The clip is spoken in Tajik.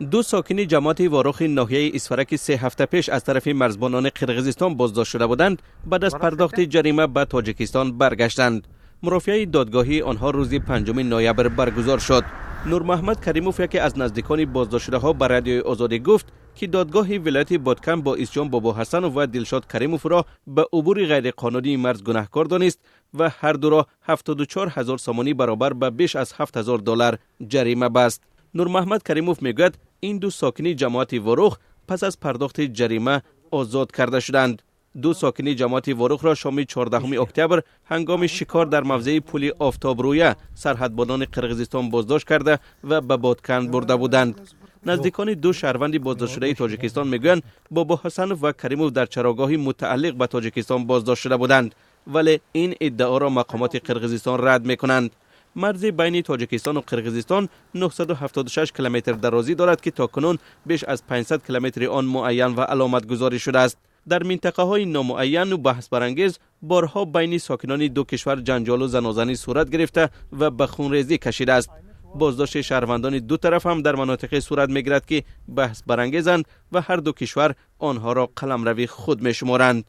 Ду сокини ҷамоати Ворухи ноҳияи Исфара, ки 3 ҳафта пеш аз тарафи марзбонони Қирғизистон боздошт шуда буданд, баъд аз пардохти ҷарима ба Тоҷикистон баргаштанд. Мурофиаи додгоҳии онҳо рӯзи 5 ноябр баргузор шуд. Нурмаҳмад Каримов, яке аз наздикони боздоштшудаҳо, ба Радиои Озодӣ гуфт, ки додгоҳи вилояти Баткен Боисҷон Бобоҳасанов ва Дилшод Каримовро ба убури ғайриқонунии марз гунаҳкор донист ва ҳар дуро 74 ҳазор сомонӣ, баробар ба беш аз 7 ҳазор доллар, ҷарима баст. Нурмаҳмад Каримов мегӯяд, ин ду сокини ҷамоати Ворух пас аз пардохти ҷарима озод карда шуданд. Ду сокини ҷамоати Ворухро шоми 14 октябр ҳангоми шикор дар мавзеи пули Офтобрӯя сарҳадбонони Қирғизистон боздошт карда ва ба Боткан бурда буданд. Наздикони ду шаҳрванди боздоштшудаи Тоҷикистон мегӯянд, Бобоҳасанов ва Каримов дар чарогоҳи мутааллиқ ба Тоҷикистон боздошт шуда буданд, вале ин иддаоро мақомоти Қирғизистон рад мекунанд. Марзи байни Тоҷикистону Қирғизистон 976 километр дарозӣ дорад, ки то кунун беш аз 500 километри он муайян ва аломатгузорӣ шудааст. Дар минтақаҳои номуайяну баҳсбарангез борҳо байни сокинони ду кишвар ҷанҷолу занозанӣ сурат гирифта ва ба хунрезӣ кашидааст. Боздошти шаҳрвандони ду тараф ҳам дар манотиқе сурат мегирад, ки баҳсбарангезанд ва ҳар ду кишвар онҳоро қаламрави худ мешуморанд.